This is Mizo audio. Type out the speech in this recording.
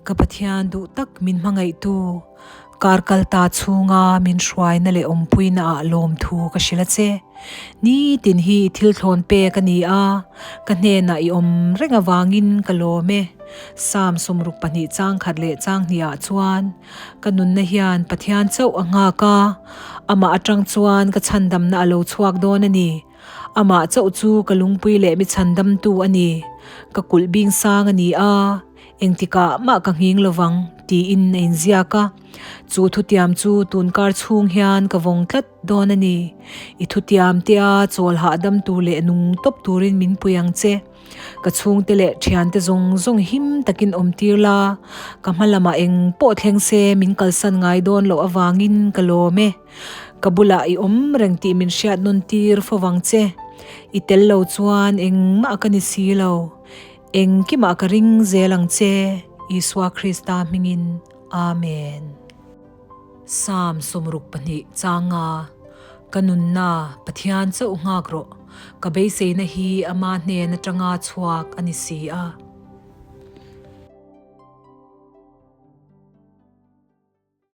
Ka Pathian duh tak min hmangaihtu, kar kal ta chhunga min hruaina leh awmpuina ah lawmthu ka hrilh a che. Nitin hi i thil thlawn pek a ni a, ka hnenah i awm reng avangin ka lawm e. Psalm 62 chang khat leh chang hnih ah chuan ka nunna hian Pathian chauh a nghak a, amah atang chuan ka chhandamna a lo chhuak dawn a ni. Amah chauh chu ka lungpui leh mi chhandamtu a ni. Ka kulh bing sang a ni a. Engtikah mah ka nghing lovang, tiin a inziak a. Chu thutiam chu tunkar chhung hian ka vawng tlat dawn a ni. I thutiam tea chawl hahdam tur leh nung tawp turin min pui ang che. Ka chhungte leh thiante zawng zawng him takin awm tir la, ka hma lamah eng pawh thleng se min kalsan ngai dawn loh avangin ka lawm e. Ka bulah i awm reng tih min hriat nawn tir fo vang che. I tel lo chuan engmah ka ni si lo. Engkimah ka ring zel ang che, Isua Krista hmingin. Amen. Psalm 62 changa, Ka nunna, Pathian chauh nghak rawh, ka beiseina hi ama hnen atanga chhuak a ni si a.